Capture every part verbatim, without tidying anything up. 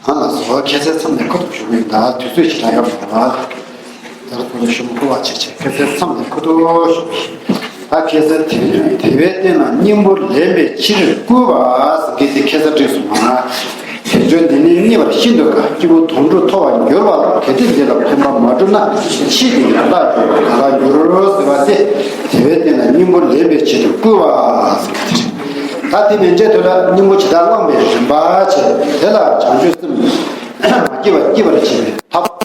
ཨ་ལགས་སོ། ཁ་སང་མཚམས་ནས་ཁ་ཐུག་ཞུ་གི་ཡིན། ད་དུས་ཚོད་ཞེ་དྲག་ཡོད་མ་རེད་པ། ད་ཁོ་ལ་ཞུ་མི་དགོས་པ་བྱས་བྱས། ཁ་སང་མཚམས་ནས་ཁ་ཐུག་ཞུ་གི་ཡིན། ད་ཁ་སང་དེ་དེ་བས་བརྟེན་ལ་སྙིང་པོ་ལེན་པའི་ཕྱིར་བསྐུལ་བ་ཟེར་གྱི་དེ་ཁ་སང་བསྒྲིགས་སོང་ང་། དལ་འབྱོར་འདི་ནི་རྙེད་པར་ཤིན་ཏུ་དཀའ། སྐྱེས་བུ་དོན་གྲུབ་ཐོབ་པར་འགྱུར་བ་ལ། གལ་ཏེ་འདི་ལ་ཕན་པ་མ་བསྒྲུབས་ན། ཕྱིས་ཏེ་ཡང་དག་འགྱུར་བ་ག་ལ་འགྱུར་ཟེར་བ་སྟེ། དེ་བས་བརྟེན་ལ་སྙིང་པོ་ལེན་པའི་ཆེད་དུ་བསྐུལ་བ་ཟེར་གྱི་དེ་རེད། ད་དེ་ནས་འབྲས་དོན་ལ་སྙིང་པོ་ཇི་ལྟར་བླངས་པའི་རིམ་པ་བྱས། དེ་ལ་བྱང་ཆུབ་སེམས་མ་སྐྱེས་པ་སྐྱེད་པར་བྱེད་པའི་ཐབས།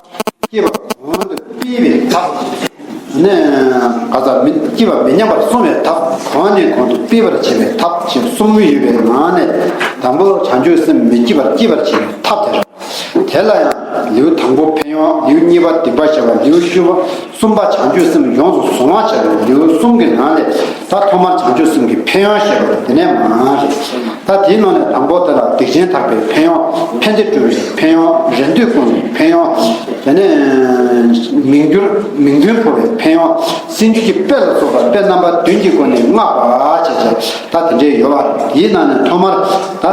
སྐྱེས་པ་གོང་དུ་སྤེལ་བའི་ཐབས། ནས་ག་ས་མི་སྐྱེས་པ་མི་ཉམས་པར་སྲུང་བའི་ཐབས། གོང་ནས་གོང་དུ་སྤེལ་བར་བྱེད་པའི་ཐབས་ཞེས་གསུམ་ཡོད་པའི་ནང་ནས། དང་པོ་བྱང་ཆུབ་སེམས་མི་སྐྱེས་པར་སྐྱེད་པར་བྱེད་པའི་ཐབས་དེ་རེད། དེ་ལ་ཡང་ལེའུ་དང་པོ་ཕན་ཡོན། ལེའུ་གཉིས་པ་སྡིག་པ་བཤགས་པ། ལེའུ་བཅུ་པ་གསུམ་པ་བྱང་ཆུབ་སེམས་ཡོངས་སུ་བཟུང་བ་བྱ་བའི་ལེའུ་གསུམ་གྱི་ནང་ནས། ད་ཐོག་མར་བྱང་ཆུབ་སེམས་ཀྱི་ཕན་ཡོན་བཤད་པ་དེ་ནས་མར་རེད། ད་དེའི་ནང་ནས་དང་པོ་དེ་ལ་སྡིག་ཅན་དག་པའི་ཕན་ཡོན། ཕན་བདེ་སྒྲུབ་པའི་ཕན་ཡོན། རེ་འདོད་སྐོང་བའི་ཕན་ཡོན། དེ་ནས་མིང་འགྱུར་མིང་དོན་འཕོ་བའི་ཕན་ཡོན། སེམས་རྒྱུད་ཀྱི་དཔེ་ལ་སོགས་པ་དཔེ་རྣམ་པ་བདུན་གྱི་སྒོ་ནས་བསྔགས་པ་བྱས་བྱས། ད་དེ་འདྲའི་ཡོད་པ་རེད། དེའི་ནང་ནས་ཐོག་མར་ད་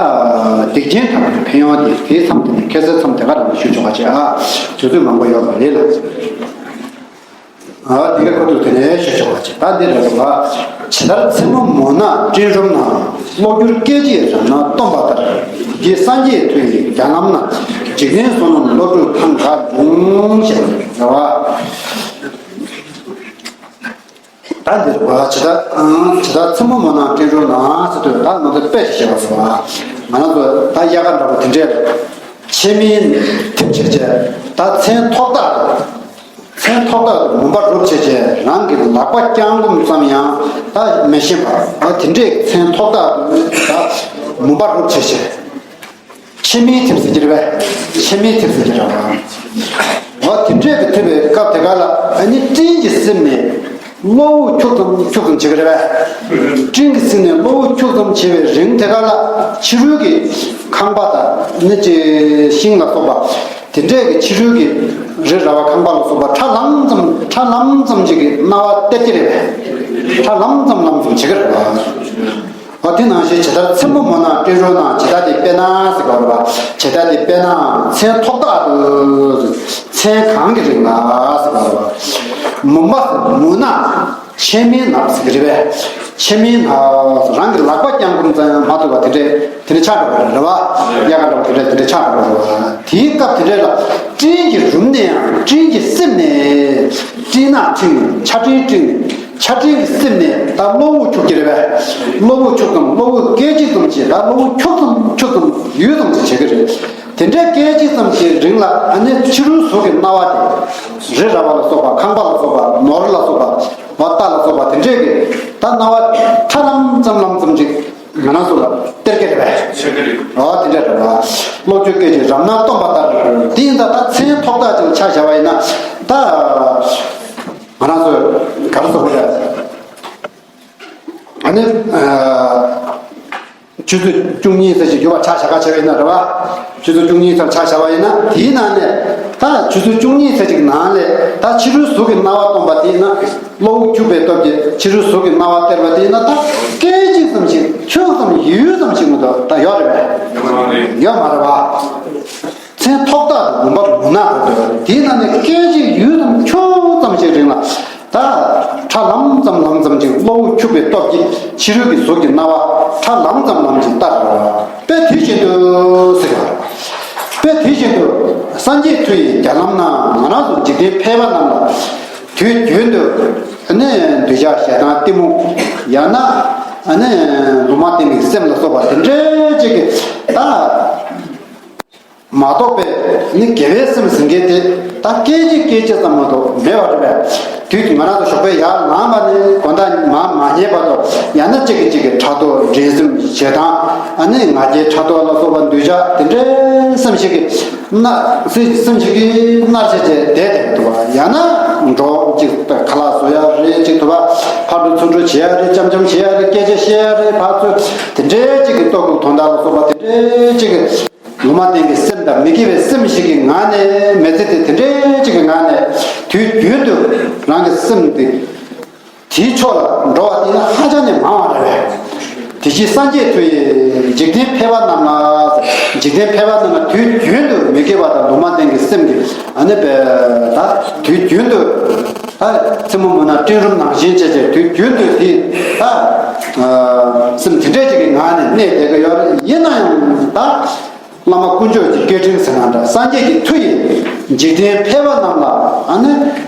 སྡིག་ཅན་དག་པའི་ཕན་ཡོན་དེ། དེའི་མཚམས་དེ་ནས་ཁ་སང་མཚམས་དེ་ག་རང་ཞུ་ཆོག་པ་བྱས། ཨ་དུས་ཚོད་མང་པོ་ཡོད་པ་རེད་ལ། ཨ་དེ་ག་ཁ་ཐུག་དེ་ནས་ཞུ་ཆོག་པ་བྱས། ད་འདི་རེད་པ། ཇི་ལྟར་མཚན་མོ་མོ་ནག་སྤྲིན་རུམ་ན། གློག་འགྱུར་སྐད་ཅིག་རབ་སྣང་སྟོན་པ་ལྟར། འདི་སངས་རྒྱས་མཐུ་ཡིས་རྒྱ་ལམ་ན། འཇིག་རྟེན་བསོད་ནམས་བློ་གྲོས་ཐང་ག་འབྱུང་། ཞེས་རེད་པ། ད་འདིར་བ་ཇི་ལྟར་ཨང་། ཇི་ལྟར་མཚན་མོ་མོ་ནག་སྤྲིན་རུམ་ན་ཟེར་དུས། ད་ང་ཚོ་དཔེ་ཞིག་བྱེད་པ་སོང་ཨ། ང་རང་ཚོ་ད་དབྱར་ཁ་འདྲ་པོ་དེ་འདྲའི་ཕྱེ་མའི་ཐིམ་བྱེད་བྱས། ད་མཚན་ཐོག་ཐག་ཏུ། མཚན་ཐོག་ཐག་ཏུ་མུན་པ་རུབ་བྱས་བྱས། རང་གི་ལག་པ་བརྐྱང་བསྐུམ་ཙམ་ཡང་ད་མི་ཤེས་པ། ད་དེ་འདྲའི་མཚན་ཐོག་ཐག་ཏུ་ད་མུན་པ་རུབ་བྱས་བྱས། ཕྱེ་མའི་ཐིམ་ཟེར་གྱི་རེད་པས། ཕྱེ་མའི་ཐིམ་ཟེར་གྱི་རེད་པ། འོ་དེ་འདྲའི་གི་ཐིམ་པའི་སྐབས་དེ་ག་ལ་ཨ་ནི་སྤྲིན་གྱིས་བསིལ་ནས་གློ་བོ་འཁྱུག་ཙམ་འཁྱུག་ཙམ་བྱེད་ཀྱི་རེད་པས། སྤྲིན་གྱིས་བསིལ་ནས་གློ་བོ་འཁྱུག་ཙམ་བྱེད་པའི་རིང་དེ་ག་ལ་ཕྱི་རོལ་གྱི་ཁང་པ་དང་ནི་ཅི་ཤིང་ལ་སོགས་པ་དེ་འདྲའི་གི་ཕྱི་རོལ་གྱི་རི་ར་བ་ཁང་པ་ལ་སོགས་པ་ཁྲ་ལམ་ཙམ་ཁྲ་ལམ་ཙམ་ཅིག་གི་སྣང་བ་སྟེར་གྱི་རེད་པས། ཁྲ་ལམ་ཙམ་ལམ་ཙམ་བྱེད་ཀྱི་རེད་པ། འོ་དེ་ནང་བཞིན་ཇི་ལྟར་མཚན་མོ་མོ་ན་སྤྲིན་རུམ་ན། ཇི་ལྟར་དེ་དཔེར་ན་ཟེར་གྱི་རེད་པ། ཇི་ལྟར་དེ་དཔེར་ན་མཚན་ཐོག་ཐག་ཏུ། མཚན་གང་གི་རིང་ལ་ཟེར་གྱི་རེད་པ། མུན་པ་མུན་ནག་ཕྱེ་མའི་ནགས་ཟེར་གྱི་རེད་པས། ཕྱེ་མའི་ནགས། རང་གི་ལག་པ་བརྐྱང་བསྐུམ་ཙམ་ཡང་མ་ཐུབ་པ་དེ་འདྲའི་དེ་འདྲ་ཆགས་འགྲོ་བ་རེད་པ། དབྱར་ཁ་འདྲ་པོ་དེ་འདྲ་དེ་འདྲ་ཆགས་འགྲོ་བ་རེད་པ། དེའི་སྐབས་དེ་འདྲ་ལ་སྤྲིན་གྱིས་རུམ་ནས་ཡང་སྤྲིན་གྱིས་བསིལ་ནས་སྤྲིན་ནག་ཁྲིགས་ནས་ཆར་སྤྲིན་སྤྲིན་ནས། ཆར་སྤྲིན་གྱིས་བསིལ་ནས་ད་གློ་བོ་འཁྱུག་གི་རེད་པས། གློ་བོ་འཁྱུག་ཙམ་གློ་བོ་སྐད་ཅིག་ཙམ་གྱིས་ད་གློ་བོ་འཁྱུག་ཙམ་འཁྱུག་ཙམ་ཡུད་ཙམ་ཅིག་བྱེད་ཀྱི་རེད། དེ་འདྲའི་སྐད་ཅིག་ཙམ་གྱི་རིང་ལ་ཨ་ནི་ཕྱི་རོལ་གཟུགས་ཀྱི་སྣང་བ་དེ་རི་ར་བ་ལ་སོགས་པ་ཁང་པ་ལ་སོགས་པ་ནོར་ལ་སོགས་པ་བ་ཏ་ལ་སོགས་པ་དེ་འདྲའི་གི་ད་སྣང་བ་ཁྲ་ལམ་ཙམ་ལམ་ཙམ་ཅིག་ང་རང་ཚོ་ལ་སྟེར་གྱི་རེད་པས། འོ་དེ་འདྲ་རེད་པ། བློ་བཅོས་སྐད་ཅིག་རབ་སྣང་སྟོན་པ་ལྟར། དེ་ཡིན་ད་ད་མཚན་ཐོག་ཐག་ཅིག་ཆ་བཞག་པ་ཡིན་ན་ད། ང་རང་ཚོས་ག་རེ་ཟེར་དགོས་རེད། ཨ་ནི། ཨ། ཆུ་ཚོད་བཅུ་གཉིས་ཙམ་ཞིག་འགྱུར་བ་ཆ་བཞག་ག་བྱས་པ་ཡིན་ན་རེད་པ། ཆུ་ཚོད་བཅུ་གཉིས་ཙམ་ཆ་བཞག་པ་ཡིན་ན་དེའི་ནང་ནས་ད་ཆུ་ཚོད་བཅུ་གཉིས་ཙམ་ཞིག་ནང་ལས་ད་ཕྱི་རོལ་གཟུགས་ཀྱི་སྣང་བ་སྟོན་པ་དེ་ཡིན་ན་གློ་བོ་འཁྱུག་པའི་སྟོབས་ཀྱིས་ཕྱི་རོལ་གཟུགས་ཀྱི་སྣང་བ་སྟེར་བ་དེ་ཡིན་ན་ད་སྐད་ཅིག་ཙམ་ཞིག་འཁྱུག་ཙམ་ཡུད་ཙམ་ཞིག་མ་གཏོགས་ད་ཡོད་རེད་པས། ཡོད་མ་རེད་པ། མཚན་ཐོག་ཐག་ཏུ་མུན་པ་མུན་ནག་ཏུ་འདོད་པ་རེད། དེའི་ནང་ནས་སྐད་ཅིག་ཡུད་ཙམ་འཁྱུག་ཙམ་ཞིག་རིང་ལ་ད་ཁྲ་ལམ་ཙམ་ལམ་ཙམ་ཅིག་གློ་བོ་འཁྱུག་པའི་སྟོབས་ཀྱིས་ཕྱི་རོལ་གྱི་གཟུགས་ཀྱི་སྣང་བ་ཁྲ་ལམ་ཙམ་ལམ་ཅིག་ལྟར། དཔེ་དེ་བཞིན་དུ་ཟེར་བ། དཔེ་དེ་བཞིན་དུ་སངས་རྒྱས་མཐུ་ཡིས་བརྒྱ་ལམ་ན། ང་རང་ཚོ་འཇིག་རྟེན་ཕལ་པ་རྣམས་ལ་དུས་རྒྱུན་དུ་ནི་འདོད་ཆགས་ཞེ་སྡང་གཏི་མུག་ཡང་ན་ནི་ལུང་མ་བསྟན་པའི་སེམས་ལ་སོགས་པ་དེ་འདྲའི་ཅིག་གི་ད། མ་གཏོགས་པའི་ནི་དགེ་བའི་སེམས་ཟེར་མཁན་དེ་ད་སྐད་ཅིག་སྐད་ཅིག་ཙམ་མ་གཏོགས་མེད་པ་རེད་པས། དུས་ཀྱི་ང་རང་ཚོ་ཞོགས་པའི་ཡར་ལངས་པ་ནས་དགོང་དག་མ་མ་ཉལ་བར་དུ་ཡང་ན་གཅིག་གིས་གཅིག་གི་ཕྲག་དོག་འགྲན་སེམས་ཞེ་སྡང་ཨ་ནི་ང་རྒྱལ་ཕྲག་དོག་ལ་སོགས་པ་འདོད་ཆགས་དེ་འདྲའི་སེམས་ཤིག་གིས་མནར་སེམས་ཤིག་གིས་མནར་བྱས་བྱས་བསྡད་བསྡད་འདུག་པ། ཡང་ན་འགྲོ་གཅིག་ཁ་ལག་བཟོ་ཡ་རེད། གཅིག་ཐུབ་པ་ཕར་འགྲོ་ཚུར་འགྲོ་བྱེད་ཡ་རེད། འཆམ་འཆམ་བྱེད་ཡ་རེད། སྐད་ཆ་བཤད་ཡ་རེད། ཕར་ཚུར་དེ་འདྲའི་གཅིག་གི་ལྟོ་གོས་དོན་དག་ལ་སོགས་པ་དེ་འདྲའི་གཅིག་གི་ལུང་མ་བསྟན་པའི་སེམས་དང་མི་དགེ་བའི་སེམས་ཤིག་གི་ངང་ནས་མི་ཚེ་དེ་དེ་འདྲའི་གཅིག་གི་ངང་ནས་དུས་རྒྱུན་དུ་རང་གི་སེམས་དེ་དེའི་ཕྱོགས་ལ་འགྲོ་བ་དེ་ནི་ཧ་ཅང་ནས་མང་བ་རེད་པས། དེ་བཞིན་སངས་རྒྱས་མཐུ་ཡིས་འཇིག་རྟེན་ཕལ་པ་རྣམས་ལ། འཇིག་རྟེན་ཕལ་པ་རྣམས་ལ་དུས་རྒྱུན་དུ་མི་དགེ་བ་དང་ལུང་མ་བསྟན་གྱི་སེམས་ཀྱི་ཨ་ནི་པའི་ད་དུས་རྒྱུན་དུ་ད་མཚན་མོ་མོ་ན་སྤྲིན་རུམ་ནང་བཞིན་བྱས་བྱས་དུས་རྒྱུན་དུ་དེ་ད་སེམས་དེ་འདྲས་ཅིག་གི་ངང་ནས་གནས་བསྡད་ཀྱི་ཡོད་རེད། ཡིན་ན་ཡང་ད། བླ་མ་དཀོན་མཆོག་གི་བཀའ་དྲིན་ཟེར་ན་འདྲ། སངས་རྒྱས་ཀྱི་མཐུ་ཡིས་འཇིག་རྟེན་ཕལ་པ་རྣམས་ལ་ཨ་ནི།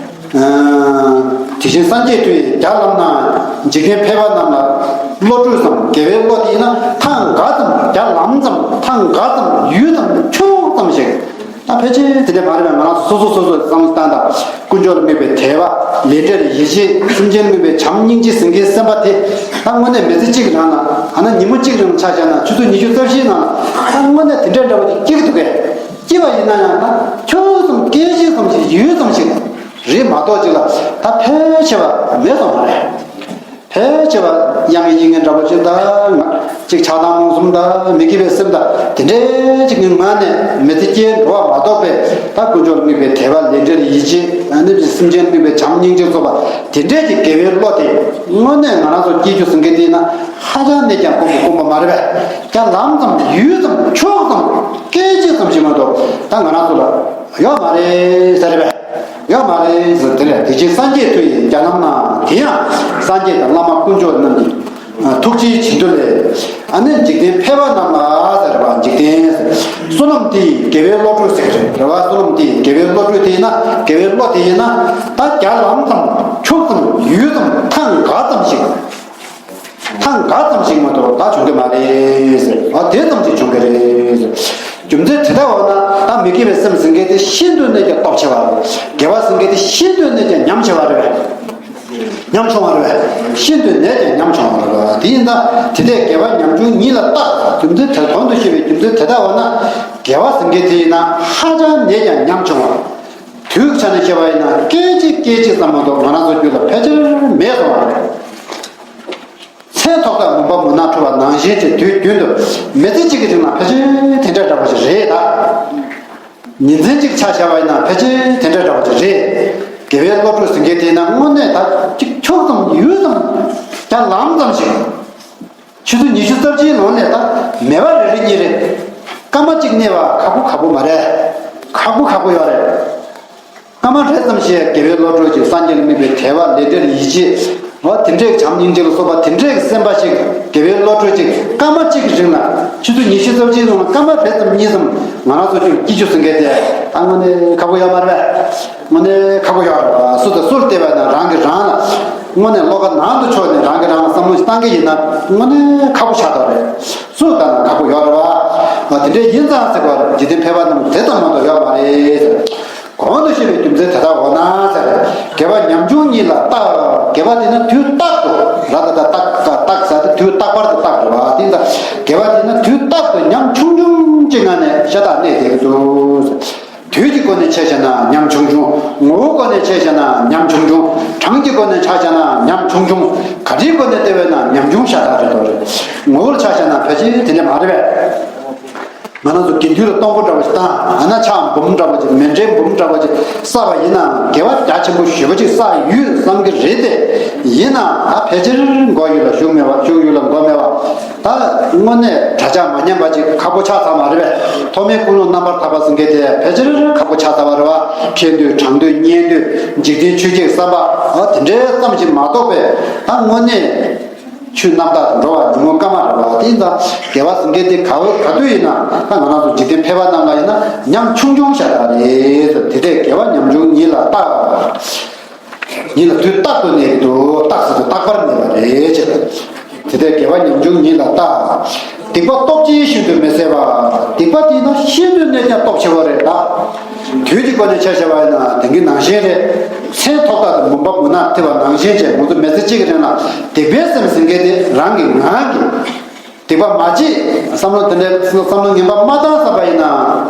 དེ་བཞིན་སངས་རྒྱས་མཐུ་ཡིས་བརྒྱ་ལམ་ན། འཇིག་རྟེན་ཕལ་པ་རྣམས་ལ་བློ་གྲོས་སམ་དགེ་བའི་བློ་དེ་ཡིན་ན་ཐང་འགའ་ཙམ་བརྒྱ་ལམ་ཙམ་ཐང་འགའ་ཙམ་ཡུད་ཙམ་འཁྱུག་ཙམ་ཞིག་ད་ཕལ་ཆེར་དེ་འདྲ་མ་རེད་པས། ང་རང་ཚོ་སོ་སོ་སོ་སོའི་བསམ་བློ་བཏང་དང་། དཀོན་མཆོག་ལ་དམིགས་པའི་དད་པ། ལས་འབྲས་ལ་ཡིད་ཆེས། སེམས་ཅན་ལ་དམིགས་པའི་བྱམས་སྙིང་རྗེ་ཟེར་མཁན་སེམས་པ་དེ་ད་དངོས་གནས་མི་ཚེ་གཅིག་རང་ལ་ཨ་ན་ཉིན་མོ་གཅིག་རང་ཆ་བཞག་ན་ཆུ་ཚོད་ཉི་ཤུ་རྩ་བཞིའི་ནང་ལ་ད་དངོས་གནས་དེ་འདྲའི་འདྲ་བོ་ཅིག་སྐྱེ་གི་འདུག་གས། སྐྱེ་བ་ཡིན་ན་ཡང་ད་ཁྱོད་ཙམ་སྐད་ཅིག་ཙམ་ཞིག་ཡུད་ཙམ་ཞིག་རེད་མ་གཏོགས་ཅིག་ལ་ད་ཕལ་ཆེ་བ་མེད་སོང་བ་རེད། ཕལ་ཆེ་བ་དབྱངས་ཡིན་མཁན་འདྲ་པོ་ཅིག་དང་ཅིག་ཆགས་སྡང་རྨོངས་གསུམ་དང་མི་དགེ་བའི་སེམས་དང་དེ་འདྲའི་ཅིག་གི་ངང་ནས་མི་ཚེ་སྐྱེལ་འགྲོ་བ་མ་གཏོགས་པའི་ད་དཀོན་མཆོག་ལ་དམིགས་པའི་དད་པ། ལས་འབྲས་ལ་ཡིད་ཆེས། ཨ་ནི་སེམས་ཅན་ལ་དམིགས་པའི་བྱམས་སྙིང་རྗེ་སོགས་པ་དེ་འདྲའི་ཅིག་དགེ་བའི་བློ་དེ་དངོས་གནས་ང་རང་ཚོ་སྐྱེ་རྒྱུ་ཟེར་མཁན་དེ་ཡིན་ན་ཧ་ཅང་གནས་ཀྱང་དཀོན་པོ་དཀོན་པོ་མ་རེད་པས། ཀྱང་ལམ་ཙམ་ཡུད་ཙམ་འཁྱུག་ཙམ་སྐད་ཅིག་ཙམ་ཞིག་མ་གཏོགས་ད་ང་རང་ཚོ་ལ་ཡོད་མ་རེད་ཟེར་རེད་པས། ཡོད་མ་རེད་ཟེར། དེ་ལས་དེ་བཞིན་སངས་རྒྱས་མཐུ་ཡིས་བརྒྱ་ལམ་ན། དེ་ཡང་སངས་རྒྱས་དང་བླ་མ་དཀོན་མཆོག་རྣམས་ཀྱི་ཐུགས་རྗེའི་བྱིན་རླབས་ལས། ཨ་ནི་འཇིག་རྟེན་ཕལ་པ་རྣམས་ལ་ཟེར་བ། འཇིག་རྟེན་ཟེར། བསོད་ནམས་དེ་ཡིས་དགེ་བའི་བློ་གྲོས་ཟེར་རེད་པ། བསོད་ནམས་དེ་ཡིས་དགེ་བའི་བློ་གྲོས་དེ་ཡིན་ན་དགེ་བའི་བློ་དེ་ཡིན་ན་ད་བརྒྱ་ལམ་ཙམ་འཁྱུག་ཙམ་ཡུད་ཙམ་ཐང་འགའ་ཙམ་ཞིག་ཐང་ག་ཙམ་ཞིག་མ་གཏོགས་ད་བྱུང་གི་མ་རེད་ཟེར། ཨ་དེ་ཙམ་ཞིག་བྱུང་གི་རེད་ཟེར། རྒྱུ་མཚན་དེ་ལྟ་བ་ན་ད་མི་དགེ་བའི་སེམས་ཟེར་མཁན་དེ་ཤིན་ཏུ་ནས་ཀྱང་སྟོབས་ཆེ་བ་རེད། དགེ་བ་ཟེར་མཁན་དེ་ཤིན་ཏུ་ནས་ཀྱང་ཉམ་ཆེ་བ་རེད། ཉམ་ཆུང་བ་རེད། ཤིན་ཏུ་ནས་ཀྱང་ཉམ་ཆུང་བ་རེད། དེ་ཡིན་ད་དེ་འདྲའི་དགེ་བ་ཉམ་ཆུང་ཉིད་ལ་བརྟག་རྒྱུ་མཚན་དེ་གོང་དུ་བཤད་པའི་རྒྱུ་མཚན་དེ་ལྟ་བ་ན་དགེ་བ་ཟེར་མཁན་དེ་ཡིན་ན་ཧ་ཅང་ནས་ཀྱང་ཉམ་ཆུང་བ། དུས་ཆ་ནས་བཤད་པ་ཡིན་ན་སྐད་ཅིག་སྐད་ཅིག་ཙམ་མ་གཏོགས་ང་རང་ཚོ་རྒྱུད་ལ་ཕལ་ཆེར་མེད་སོང་བ་རེད། མཚན་ཐོག་ཐག་མུན་པ་མུན་ནག་འཁྲུ་བ་ནང་བཞིན་གྱི་དུས་རྒྱུན་དུ་མི་ཚེ་གཅིག་གི་རིང་ལ་ཕལ་ཆེར་དེ་འདྲ་འདྲ་བ་ཞིག་རེད་ད། ཉིན་མཚན་གཅིག་ཆ་བཞག་པ་ཡིན་ན་ཕལ་ཆེར་དེ་འདྲ་འདྲ་བ་ཞིག་རེད། དགེ་བའི་བློ་གྲོས་ཟེར་མཁན་དེ་ཡིན་ན་དངོས་གནས་ད་གཅིག་ཁྱུག་ཙམ་ཡུད་ཙམ་ཀྱང་ལམ་ཙམ་ཞིག་ཆུ་ཚོད་ཉི་ཤུ་རྩ་གཅིག་ནང་ནས་ད་མེ་བ་རེ་རེ་གཉིས་རེ། སྐར་མ་གཅིག་གནས་པ་ཁག་པོ་ཁག་པོ་མ་རེད། ཁག་པོ་ཁག་པོ་ཡོད་རེད། སྐར་མ་རེ་ཙམ་ཞིག་དགེ་བའི་བློ་གྲོས་ཀྱིས་སངས་རྒྱས་ལ་དམིགས་པའི་དད་པ་ལས་འབྲས་ཡིད་ཆེས། འོ་དེ་འདྲས་བྱམས་སྙིང་རྗེ་ལ་སོགས་པ་དེ་འདྲས་ཀྱི་སེམས་པ་ཞིག་དགེ་བའི་བློ་གྲོས་ཀྱིས་སྐར་མ་གཅིག་གི་རིང་ལ་ཆུ་ཚོད་ཉི་ཤུ་རྩ་གཅིག་ནང་ལ་སྐར་མ་རེ་ཙམ་གཉིས་ཙམ་ང་རང་ཚོ་ཀྱང་སྐྱིད་ཆུ་ཟིན་མཁན་དེ་ད་དངོས་གནས་ཁག་པོ་ཡོད་མ་རེད་པས། དངོས་གནས་ཁག་པོ་ཡོད་རེད་པ། སུ་དང་སུར་བལྟས་པ་ན་རང་གིས་རང་ལ་དངོས་གནས་བློ་ཁ་ནང་དུ་ཕྱོགས་ནས་རང་གིས་རང་ལ་བསམ་བློ་ཞིག་བཏང་གི་ཡིན་ན་དངོས་གནས་ཁག་པོ་ཆགས་འདུག་རེད། སུ་ལྟ་ན་ཁག་པོ་ཡོད་རེད་པ། དེ་འདྲས་ཡིན་ཙང་ཟེར་བ་འཇིག་རྟེན་ཕལ་པ་རྣམས་དེ་ཙམ་མ་གཏོགས་ཡོད་མ་རེད། གོང་དུ་བཤད་པའི་རྒྱུ་མཚན་དེ་ལྟ་འོ་ན་ཟེར། དགེ་བ་ཉམ་ཆུང་ཉིད་ལ་བརྟག་དགེ་བ་དེ་ནི་དུས་རྟག་ཏུ་ར་ད་ད་བརྟག་བརྟག་ཟེར་ཏེ་དུས་རྟག་པར་དུ་བརྟག་དགོས་པ་དེ་ད། དགེ་བ་དེ་ནི་དུས་རྟག་ཏུ་ཉམ་ཆུང་ཆུང་གི་ངང་ནས་ཤ་སྟག་གནས་བསྡད་ཀྱི་འདུག་དུས་ཀྱི་སྒོ་ནས་ཕྱེ་བྱས་ན་ཉམ་ཆུང་ཆུང་། ངོ་བོའི་སྒོ་ནས་ཕྱེ་བྱས་ན་ཉམ་ཆུང་ཆུང་། གྲངས་ཀྱི་སྒོ་ནས་ཆ་བྱས་ན་ཉམ་ཆུང་ཆུང་། ག་རེའི་སྒོ་ནས་བལྟས་པས་ན་ཉམ་ཆུང་ཤ་སྟག་རེད་དོ་རེད། ངོ་བོར་ཆ་བྱས་ན་ཕལ་ཆེར་དེ་འདྲ་མ་རེད་པས། ང་རང་ཚོ་དགེ་འདུན་ལ་གཏོང་སྒོ་འདྲ་བ་ཞིག་བཏང་། ཨ་ན་ཕྱག་འབུམ་འདྲ་བ་ཅིག་མཎྜལ་འབུམ་འདྲ་བ་ཅིག་བསགས་པ་ཡིན་ན་དགེ་བ་རྒྱ་ཆེན་པོ་ཞེ་པོ་ཅིག་བསགས་ཡོད་བསམ་གྱི་རེད་དེ། ཡིན་ན་ད་ཕལ་ཆེར་མགོ་ཡུལ་ལ་ཞུགས་མེད་པ། ཞུགས་ཡུལ་ལ་མགོ་མེད་པ། ད་དངོས་གནས་གྲྭ་ཆགས་མ་ཉམས་པ་ཅིག་ཁག་པོ་ཆགས་ཚར་མ་རེད་པས། ཐོག་མའི་ཀུན་སློང་རྣམ་པར་དག་པ་ཟེར་མཁན་དེ་ཕལ་ཆེར་ཁག་པོ་ཆགས་ཚར་བ་རེད་པ། མཁྱེན་འདོད་དྲང་འདོད་ཉན་འདོད་འཇིག་རྟེན་ཆོས་བརྒྱད་བསམ་པ་ཨ་དེ་འདྲའི་ཙམ་ཞིག་མ་གཏོགས་པས་ད་དངོས་གནས། ཆོས་རྣམ་དག་ཏུ་འགྲོ་བ་ཉོན་མོངས་སྐར་མ་རེད་པ། དེ་ཡིན་ཙང་དགེ་བ་ཟེར་མཁན་དེ་ག་བོ་ག་དུས་ཡིན་ན་ད་ང་རང་ཚོ་འཇིག་རྟེན་ཕལ་པ་རྣམས་ལ་ཡིན་ན་ཉམ་ཆུང་ཆུང་ཤ་སྟག་རེད། དེ་འདྲའི་དགེ་བ་ཉམ་ཆུང་ཉིད་ལ་བརྟག་ཉིད་ལ་དུས་རྟག་ཏུ་གནས་ཀྱི་འདུག་རྟག་ཟེར་དུས་རྟག་པར་གནས་པ་རེད་ཅེས། དེ་འདྲའི་དགེ་བ་ཉམ་ཆུང་ཉིད་ལ་བརྟག་སྡིག་པ་སྟོབས་ཆེན་ཤིན་ཏུ་མི་བཟད་པ། སྡིག་པ་དེ་ཡིན་ན་ཤིན་ཏུ་ནས་ཀྱང་སྟོབས་ཆེ་བ་རེད་ད། དུས་ཀྱི་སྒོ་ནས་ཆ་བཞག་པ་ཡིན་ན་དེང་གི་ནང་བཞིན་རེད། མཚན་ཐོག་ཐག་ཏུ་མུན་པ་མུན་ནག་ཐེབས་པ་ནང་བཞིན་བྱས་ང་ཚོ་མི་ཚེ་གཅིག་གི་རིང་ལ་སྡིག་པའི་སེམས་ཟེར་མཁན་དེ་རང་གི་ངང་གིས་སྡིག་པ་མ་བྱེད། བསམ་བློ་དེ་འདྲའི་བསམ་བློ་ངན་པ་མ་བཏང་བསམ་པ་ཡིན་ན་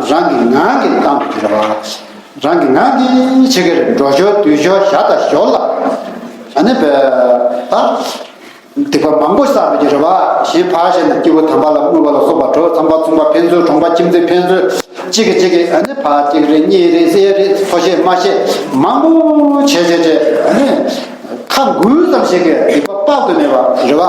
རང་གི་ངང་གིས་བཏང་དགོས་ཀྱི་རེད་པ། རང་གི་ངང་གིས་བྱེད་ཀྱི་རེད། འགྲོ་ཞོར་སྡོད་ཞོར་བཞག་དང་ཞོར་ལ་ཨ་ནི་བས་ད། སྡིག་པ་མང་པོ་བསགས་པའི་རེད་པ། གཞན་ཕར་བཤད་ན་སྐྱེ་བོ་དམ་པ་ལ་བསྔོས་པ་ལ་སོགས་པ་གྲོགས་ཚངས་པ་མཚུངས་པ་ཕན་ཚུན་གྲོང་པ་ཁྱིམ་མཚེས་ཕན་ཚུན་གཅིག་གིས་གཅིག་གིས་ཨ་ནི་ཕར་གཅིག་རེ་གཉིས་རེ་ཟེར་རེ་ཐོ་ཤེས་མ་ཤེས་མང་པོ་བྱས་བྱས་བྱས་ཨ་ནི་ཁ་འགུལ་ཙམ་ཞིག་གིས་སྡིག་པ་དཔག་ཏུ་མེད་པ་རེད་པ།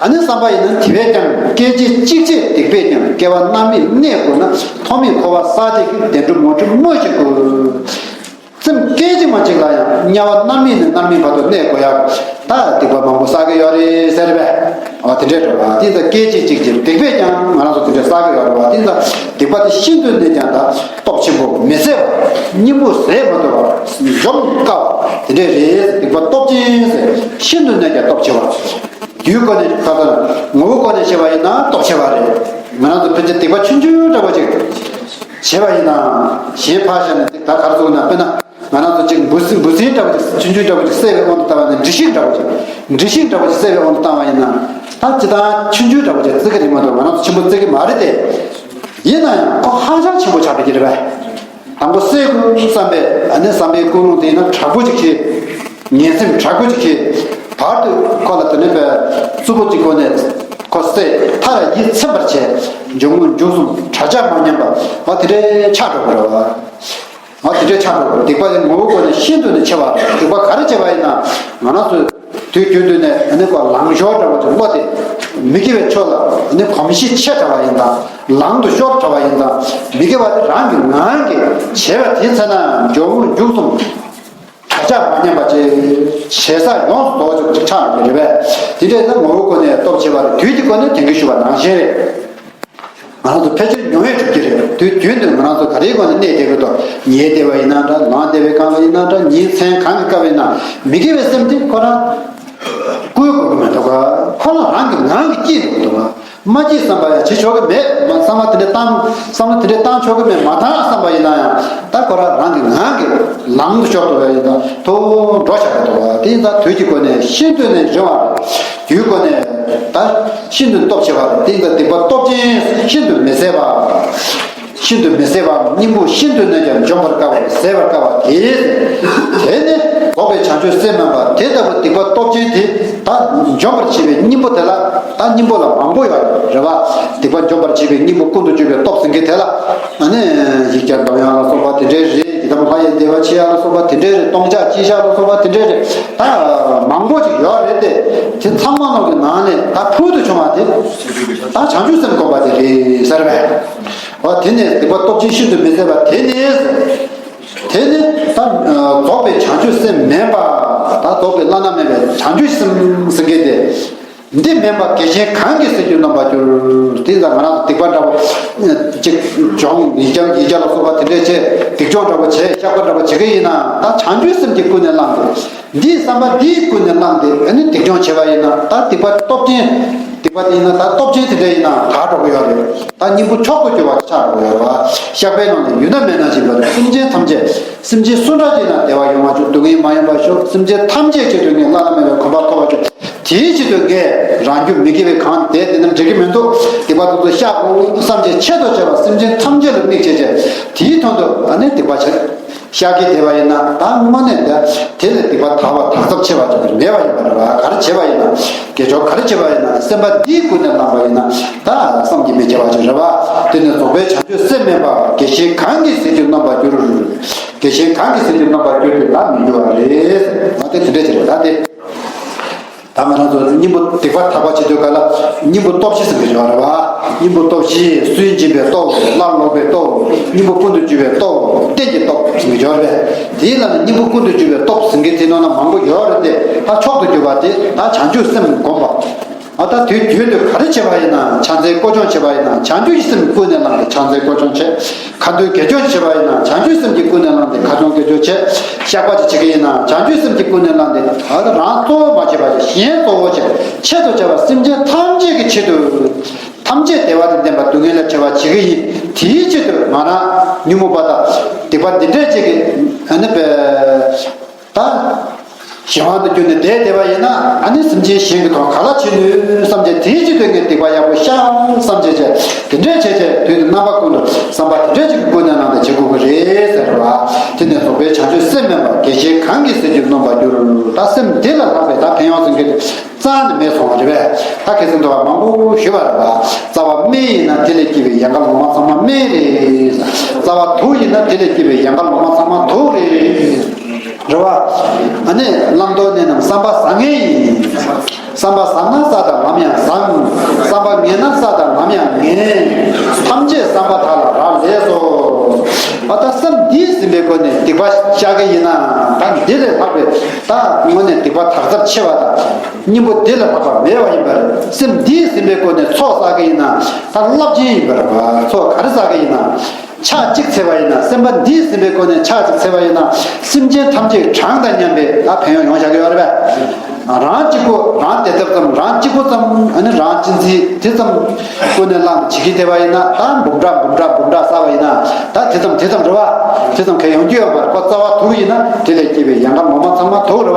ཨ་ནི་བསམ་པ་ཡིན་ན་དེ་བས་ཀྱང་སྐད་ཅིག་གཅིག་བྱས་སྡིག་པས་ཀྱང་སྐྱེ་བ་རྣམ་སྨིན་གནས་དགོས་ན་ཐོག་མེད་འཁོར་བ་བསགས་བྱས་ཀྱི་བདེ་འགྲོ་མོ་འགྲོ་སྨོས་ཅི་དགོས། སེམས་སྐད་ཅིག་མ་གཅིག་ལ་ཡང་དམྱལ་བ་རྣམ་སྨིན་ནས་རྣམ་སྨིན་བར་དུ་གནས་དགོས་ཡག་ད་སྡིག་པ་མང་པོ་བསགས་ཀྱི་ཡོད་རེད་ཟེར་བས། འོ་དེ་འདྲས་རེད་པ། དེ་ཚོ་སྐད་ཅིག་གཅིག་གིས་སྡིག་པས་ཀྱང་ང་རང་ཚོ་དེ་འདྲས་བསགས་ཀྱི་ཡོད་རེད་པ། དེ་ཚོ་སྡིག་པ་དེ་ཤིན་ཏུ་ནས་ཀྱང་ད་སྟོབས་ཆེན་པོ་མི་བཟད་པ། སྙིང་པོ་བཟེད་མ་ཐུབ་པ། འཇོམས་དཀའ་བ་དེ་འདྲས་རེད། སྡིག་པ་སྟོབས་ཆེན་ཟེར་ཤིན་ཏུ་ནས་ཀྱང་སྟོབས་ཆེ་བ། རྒྱུའི་སྒོ་ནས་ཁ་ཚར་ངོ་བོའི་སྒོ་ནས་བཤད་པ་ཡིན་ན་སྟོབས་ཆེ་བ་རེད། ང་རང་ཚོ་ཕལ་ཆེར་སྡིག་པ་ཆུང་ཆུང་འདྲ་པོ་ཅིག་བྱས་པ་ཡིན་ན་གཞན་ཕར་བཞག་ནས་ད་ག་རེ་ཟེར་ན་དཔེར་ན། ང་རང་ཚོ་གཅིག་འབུ་སྲིན་འབུ་སྲིན་འདྲ་པོ་ཅིག་ཆུང་ཆུང་འདྲ་པོ་ཅིག་བསད་པའི་དབང་དུ་བཏང་བ་ཡིན་ན། འབྲི་ཤིང་འདྲ་པོ་ཅིག་འབྲི་ཤིང་འདྲ་པོ་ཅིག་བསད་པའི་དབང་དུ་བཏང་བ་ཡིན་ན། ད་སྤྱིར་བཏང་ཆུང་ཆུང་འདྲ་པོ་ཅིག་བརྩི་གི་རེད་མ་གཏོགས་ང་རང་ཚོ་ཆེན་པོ་བརྩི་གི་མ་རེད་དེ། ཡིན་ན་ཡང་ཁོ་ཧ་ཅང་ཆེན་པོ་ཆགས་པའི་ཀྱི་རེད་པས། དང་པོ་བསད་དགོས་བསམ་པའི་ཨ་ནི་བསམ་པའི་ཀུན་སློང་དེ་ཡིན་ན་དྲག་པོ་ཅིག་བྱེད། ངན་སེམས་དྲག་པོ་ཅིག་བྱེད། བར་དུ་ཁོ་ལ་དེ་ནས་པའི་རྩུབ་པོ་ཅིག་སྒོ་ནས་ཁོ་བསད། མཐའ་ལ་ཡིད་ཚིམ་པར་བྱས། འཇུག་ངོགས་མཇུག་གསུམ་གྲྭ་ཆགས་མ་ཉམས་པ་འོ་དེ་འདྲའི་ཆགས་འགྲོ་གི་རེད་བ། ཨ་དེ་འདྲའི་ཆགས་འགྲོ། སྡིག་པ་དེ་ངོ་བོའི་སྒོ་ནས་ཤིན་ཏུ་ནས་ཆེ་བ། སྡིག་པ་ག་རེ་བྱས་པ་ཡིན་ན་ང་རང་ཚོས་དུས་རྒྱུན་དུ་ནས་ཨ་ནི་ཁོ་ལང་ཤོར་འདྲ་བོ་ཅིག་བློ་དེ་མི་དགེ་བའི་ཕྱོགས་ལ་ཨ་ནི་གོམས་གཤིས་ཆེ་དྲགས་པ་ཡིན་ཙང་། ལང་དུ་ཤོར་དྲགས་པ་ཡིན་ཙང་། མི་དགེ་བ་དེ་རང་གི་ངང་གིས་བྱས་པ་དེ་ཚེ་ན་འཇོག་མུ་མཇུག་གསུམ་གྲྭ་ཆགས་མ་ཉམས་པ་ཅིག་བྱེད་ས་ཡོངས་སུ་རྫོགས་ཅིག་ཆགས་ཡོང་གི་རེད་པས། དེ་འདྲའི་ན་ངོ་བོའི་སྒོ་ནས་སྟོབས་ཆེ་བ་རེད། དུས་ཀྱི་སྒོ་ནས་དེང་གི་ཞུ་བ་ནང་བཞིན་རེད། ང་རང་ཚོ་ཕལ་ཆེར་མྱོང་ཡས་གྲུབ་ཀྱི་རེད། དུས་རྒྱུན་དུ་ང་རང་ཚོ་ག་རེའི་སྒོ་ནས་གནས་བསྡད་ཀྱི་འདུག་ཉལ་བསྡད་པ་ཡིན་ན་འདྲ། ལངས་བསྡད་པའི་སྒང་ལ་ཡིན་ན་འདྲ། ཉིན་མཚན་གང་གི་སྐབས་ཡིན་ན་མི་དགེ་བའི་སེམས་དེ་ཁོ་རང་ བསྐུལ་དགོས་ཀྱི་མེད་འདུག་ག་ཁོ་རང་རང་གི་ངང་གིས་སྐྱེས་འདུག་འདུག་ག་མ་སྐྱེས་བསམ་པ་ཡང་བྱེད་ཆོག་གི་མེད། མ་བསམ་པ་དེ་འདྲ་བཏང་བསམ་བློ་དེ་འདྲ་བཏང་ཆོག་གི་མེད། མ་བཏང་བསམ་པ་ཡིན་ན་ཡང་ད་ཁོ་རང་རང་གི་ངང་གིས་ལམ་དུ་ཤོར་འདུག་ག་ཡིན་ད་ཐུག་འགྲོ་བྱ་གི་འདུག་ག་དེ་ཡིན་ད་དུས་ཀྱི་སྒོ་ནས་ཤིན་ཏུ་ནས་རིང་བ་རེད། དུས་སྒོ་ནས་ད་ཤིན་ཏུ་སྟོབས་ཆེ་བ་རེད། དེ་ཡིན་ད་སྡིག་པ་སྟོབས་ཆེན་ཤིན་ཏུ་མི་བཟད་པ། ཤིན་ཏུ་མི་བཟད་པའམ་སྙིང་པོ་ཤིན་ཏུ་ནས་ཀྱང་འཇོམས་པར་དཀའ་བ་ཟད་པར་དཀའ་བ་དེ། དེ་ནི་རྫོགས་པའི་བྱང་ཆུབ་སེམས་མིན་པ་དེ་ལྟ་བུ་སྡིག་པ་སྟོབས་ཆེན་དེ་ད་འཇོམས་པར་བྱེད་པའི་སྙིང་པོ་དེ་ལ་ད་སྙིང་པོ་ལ་མང་པོ་ཡོད་རེད་བ། སྡིག་པ་འཇོམས་པར་བྱེད་པའི་སྙིང་པོ་ཀུན་ཏུ་སྤྱོད་པའི་སྟོབས་ཟེར་མཁན་དེ་ལ་ཨ་ནི་ཡིག་བརྒྱ་འདོམས་དབྱངས་ལ་སོགས་པ་དེ་འདྲའི་རེད། ཡི་དམ་ལྷ་ཡི་བདེ་བ་ཆེ་ཡ་ལ་སོགས་པ་དེ་འདྲའི་རེད། སྟོང་ཆ་སྤྱི་ཆ་ལ་སོགས་པ་དེ་འདྲའི་རེད། ད་མང་པོ་ཅིག་ཡོད་རེད་དེ། དེ་ཚང་མ་ནང་གི་ནང་ནས་ད་ཕུལ་དུ་བྱུང་བ་དེ་ད་བྱང་ཆུབ་སེམས་སྒོམ་པ་དེ་རེད་ཟེར་བས། འོ་དེ་ནས་སྡིག་པ་སྟོབས་ཆེན་ཤིན་ཏུ་མི་བཟད་པ་དེ་ནས། དེ་ནི་ད་རྫོགས་པའི་བྱང་ཆུབ་སེམས་མིན་པ། ད་རྫོགས་པའི་བླ་ན་མེད་པའི་བྱང་ཆུབ་སེམས་ཟེར་མཁན་དེ། འདི་མིན་པ་དགེ་ཆེན་གང་གིས་ཟེར་རྒྱུ་རྣམ་པར་འགྱུར། དེ་ལ་ང་རང་ཚོ་སྡིག་པ་འདྲ་བོ་ཅིག་སྦྱོང་ཡིག་བརྒྱ་ཡིག་བརྒྱ་ལ་སོགས་པ་དེ་འདྲས་བྱས། སྡིག་སྦྱོང་འདྲ་བོ་བྱས། བཤགས་པ་འདྲ་བོ་བྱེད་ཀྱི་ཡིན་ན་ད་བྱང་ཆུབ་སེམས་ཀྱིས་ཀུན་ནས་བསླངས་ཏེ། འདིའི་བསམ་པ་འདིས་ཀུན་ནས་བསླངས་ཏེ་ཨ་ནི་སྡིག་སྦྱོང་བྱས་པ་ཡིན་ན་ད་སྡིག་པ་སྟོབས་ཆེན། སྡིག་པ་དེ་ཡིན་ན་ད་སྟོབས་ཆེན་དེ་འདྲ་ཡིན་ན་དག་འགྲོ་གི་ཡོད་རེད། ད་སྙིང་པོ་མཆོག་ཏུ་གྱུར་པ་ཆགས་འགྲོ་གི་ཡོད་རེད་བ། བཤགས་པའི་ནང་ནས་ཡོད་ན་མེད་ན་བཞིན་པར་སེམས་ཅན་ཐམས་ཅད་སེམས་ཅན་སུ་འདྲ་ཅིག་ན་བདེ་བ་ཡོང་བ་བྱུང་། སྡུག་བསྔལ་མ་ཡོང་བར་ཤོག་སེམས་ཅན་ཐམས་ཅད་ཆེད་དུ་ངས་བླ་ན་མེད་པའི་གོ་འཕང་ཐོབ་པར་ཤོག་དེའི་ཆེད་དུ་ངས་རང་རྒྱུད་མི་དགེ་བའི་གང་དེ་དེ་རྣམས་འགྲིག་གི་མི་འདུག་སྡིག་པ་དེ་ཚོ་བཤགས་དགོས་བསམ་བྱས་ཆེད་དུ་བྱས་པ་སེམས་ཅན་ཐམས་ཅད་ལ་དམིགས་བྱས་བྱས། དེའི་དོན་དུ་ཨ་ནི་སྡིག་པ་བྱས། བཤགས་ཀྱི་བསྡད་པ་ཡིན་ན་ད་དངོས་གནས་ད་དེ་ལས་སྡིག་པ་དག་པ་དག་ཚབས་ཆེ་བ་ཅིག་མེད་པ་ཡིན་པ་རེད་བ། ག་རེ་བྱས་པ་ཡིན་ན་དགེ་སྦྱོར་ག་རེ་བྱས་པ་ཡིན་ན་སེམས་པ་འདིའི་ཀུན་ནས་བསླངས་པ་ཡིན་ན་ད་བསམ་གྱིས་མི་ཁྱབ་པ་ཅིག་རེད་བ། དེ་ནི་རྫོགས་པའི་བྱང་ཆུབ་སེམས་མིན་པ་དགེ་ཆེན་གང་གིས་ཟེར་རྒྱུ་རྣམ་པར་འགྱུར། དགེ་ཆེན་གང་གིས་ཟེར་རྒྱུ་རྣམ་པར་འགྱུར་ཏེ་ལ་མི་འགྱུར་བ་རེད། ང་དེ་དེ་འདྲས་ཅིག་རེད་ད་དེ། ད་ང་རང་ཚོ་སྙིང་པོ་སྡིག་པ་དག་པ་བྱེད་དུས་ག་ལ་སྙིང་པོ་སྟོབས་བཞི་ཟེར་གྱི་ཡོད་རེད་བ། སྙིང་པོ་སྟོབས་བཞི། སུན་འབྱིན་པའི་སྟོབས། སླར་ལོག་པའི་སྟོབས། སྙིང་པོ་ཀུན་ཏུ་སྤྱོད་པའི་སྟོབས། རྟེན་གྱི་སྟོབས་ཟེར་གྱི་ཡོད་རེད། དེའི་ལ་ནི་སྙིང་པོ་ཀུན་ཏུ་སྤྱོད་པའི་སྟོབས་ཟེར་མཁན་དེ་ནང་ན་མང་པོ་ཡོད་རེད་དེ། ད་མཆོག་ཏུ་གྱུར་པ་དེ་ད་བྱང་ཆུབ་སེམས་བསྒོམ་པ། ཨ་ད་དུས་རྒྱུན་དུ་ག་རེ་བྱེད་པ་ཡིན་ན་ཕྱག་འཚལ་སྐོར་སྦྱོང་བྱེད་པ་ཡིན་ན་བྱང་ཆུབ་ཀྱི་སེམས་ཀུན་ནས་བསླངས་ཏེ་ཕྱག་འཚལ་སྐོར་སྦྱོང་བྱེད། ཁ་འདོན་དགེ་སྦྱོར་བྱེད་པ་ཡིན་ན་བྱང་ཆུབ་སེམས་ཀྱིས་ཀུན་ནས་བསླངས་ཏེ་ཁ་འདོན་དགེ་སྦྱོར་བྱེད། བཤགས་པ་ཅིག་བྱེད་ཀྱི་ཡིན་ན་བྱང་ཆུབ་སེམས་ཀྱིས་ཀུན་ནས་བསླངས་ཏེ་ཨ་ད་རང་གཙོ་བོ་མ་བྱེད་པ་ཅིག་གཞན་གཙོ་བོ་བྱེད། ཆེད་དུ་བྱ་བ་སེམས་ཅན་ཐམས་ཅད་ཀྱི་ཆེད་དུ། ཐམས་ཅད་བདེ་བ་དང་ལྡན་པ་སྡུག་བསྔལ་ལས་བྲལ་བ་བྱེད་ཀྱི་ཡིན། དེའི་ཆེད་དུ་ང་རང་ཉོན་མོངས་པ་དང་སྡིག་པ་འདི་འདྲས་ཅིག་གིས་ཨ་ནི་པའི། ད་གཞན་དབང་དུ་གྱུར་ནས་བསྡད་བསྡད་པ་ཡིན་ན་ཨ་ནི་སེམས་ཅན་གཞན་གྱི་དོན་ག་ལ་བྱེད་ནུས་བསམ་བྱས། དེའི་ཆེད་དུ་ངས་སྡིག་པ་ཡག་པོ་བཤགས་བསམ་བྱས་བྱས། དེ་འདྲས་བྱས་བྱས་དུས་དང་རྣམ་པ་ཀུན་ཏུ་བསམ་པ་དེ་འདྲས་ཅིག་གི་ཀུན་ནས་བསླངས་ཏེ་བྱེད་དགོས་ཀྱི་རེད་ཟེར་བ། དེ་ནས་རྫོགས་པའི་བྱང་ཆུབ་སེམས་མིན་པ་དགེ་ཆེན་གང་གིས་ཟེར་རྒྱུ་རྣམ་པར་འགྱུར། ད་སེམས་འདི་ལ་ལྷག་པའི་ད་ཕན་ཡོན་ཟེར་མཁན་དེ་རྩ་ནས་མེད་སོང་བ་རེད་པས། ད་ཁ་སང་དུ་བ་མང་པོ་ཞུས་པ་རེད་པ། རྩ་བ་སྨན་ཡིན་ན་དེ་ལས་སྐྱེས་པའི་ཡན་ག་ལོ་མ་ཚང་མ་སྨན་རེད། རྩ་བ་དུག་ཡིན་ན་དེ་ལས་སྐྱེས་པའི་ཡན་ག་ལོ་མ་ཚང་མ་དུག་རེད། རེད་བ། ཨ་ནི་བླང་དོར་གནས་རྣམས་བསམ་པ་བཟང་ངན་ཡིན། བསམ་པ་བཟང་ན་ས་དང་ལམ་ཡང་བཟང་། བསམ་པ་ངན་ན་ས་དང་ལམ་ཡང་ངན། ཐམས་ཅད་བསམ་པ་དག་ལ་རག་ལས་སོ། ཨ་ད་སེམས་འདིས་ཟིན་པའི་སྒོ་ནས་སྡིག་པ་བཤགས་ཀྱི་ཡིན་ན་ད་འདི་ལས་ལྷག་པའི་ད་དངོས་གནས་སྡིག་པ་དག་ཚབས་ཆེ་བ་དང་། སྙིང་པོ་འདི་ལས་ལྷག་པ་མེད་པ་ཡིན་པར་སེམས་འདིས་ཟིན་པའི་སྒོ་ནས་ཚོགས་བསགས་ཀྱི་ཡིན་ན་ད་རླབས་ཆེན་ཡིན་པར་བ། ཚོགས་ག་རེ་བསགས་ཀྱི་ཡིན་ན། ཕྱག་གཅིག་འཚལ་བ་ཡིན་ན་སེམས་པ་འདིས་ཟིན་པའི་སྒོ་ནས་ཕྱག་གཅིག་འཚལ་བ་ཡིན་ན་སེམས་ཅན་ཐམས་ཅད་གྲངས་དང་མཉམ་པའི་ད་ཕན་ཡོན་ཡོང་བཞག་གི་ཡོད་རེད་པས། རང་གཅིག་པུ་རང་བདེ་ཐབས་ཙམ། རང་གཅིག་པུ་ཙམ། ཨ་ནི་རང་གཅེས་འཛིན་དེ་ཙམ་ཀུན་ནས་བསླངས་བྱེད་ཀྱི་བསྡད་པ་ཡིན་ན་ད་འབུམ་ཕྲག་འབུམ་ཕྲག་འབུམ་ཕྲག་བསགས་པ་ཡིན་ན་ད་དེ་ཙམ་དེ་ཙམ་རེད་བ། དེ་ཙམ་གང་ཡོང་རྒྱུ་ཡོད་མ་རེད། ཁོ་རྩ་བ་དུག་ཡིན་ན་དེ་ལས་སྐྱེས་པའི་ཡན་ག་ལོ་མ་ཚང་མ་དུག་རེད་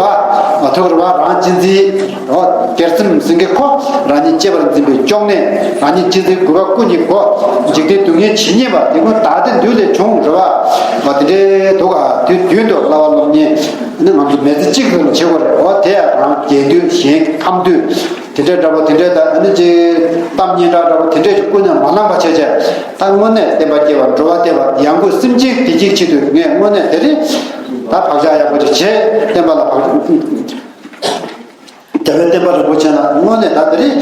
བ། དུག་རེད་བ། རང་གཅེས་འཛིན། འོ་སྒེར་སེམས་ཟེར་མཁན་ཁོ་རང་ཉིད་གཅེས་པར་འཛིན་པའི་གཅོང་ནད། རང་ཉིད་གཅེས་འཛིན་རྒུད་པ་ཀུན་གྱི་སྒོ། འཇིག་རྟེན་སྡུག་བསྔལ་ཇི་སྙེད་པ་དེ་ཀུན་བདག་བདེ་འདོད་ལས་བྱུང་རེད་བ། འོ་དེ་འདྲའི་དུག་ག་དུས་རྒྱུན་དུ་བསླབ་པ་སློབ་གཉེར་ནི་ང་ཚོ་མི་ཚེ་གཅིག་ཙམ་བྱེད་དགོས་རེད། འོ་དེ་ཡང་རང་རྒྱལ་དུས་གཞན་ཕམ་དུས། དེ་འདྲ་འདྲ་པོ་དེ་འདྲ་དང་ཨ་ནི་ཅིག་གཏམ་སྙན་གྲགས་འདྲ་པོ་དེ་འདྲ་ཅིག་ཀུན་ནས་མ་བླངས་པ་བྱས་བྱས། ད་དངོས་གནས་བསྟན་པ་སྐྱེ་བ་འགྲོ་བ་བདེ་བ་ཡང་སྒོས་སེམས་ཅན་བདེ་སྐྱིད་ཆེད་དུ་ངས་དངོས་གནས་དེ་རིང་ད་བག་ཆགས་ཡག་པོ་ཅིག་བྱས་བསྟན་པ་ལ་བག་རྒྱལ་བའི་བསྟན་པ་རིན་པོ་ཆེ་ལ་དངོས་གནས་ད་དེ་རིང་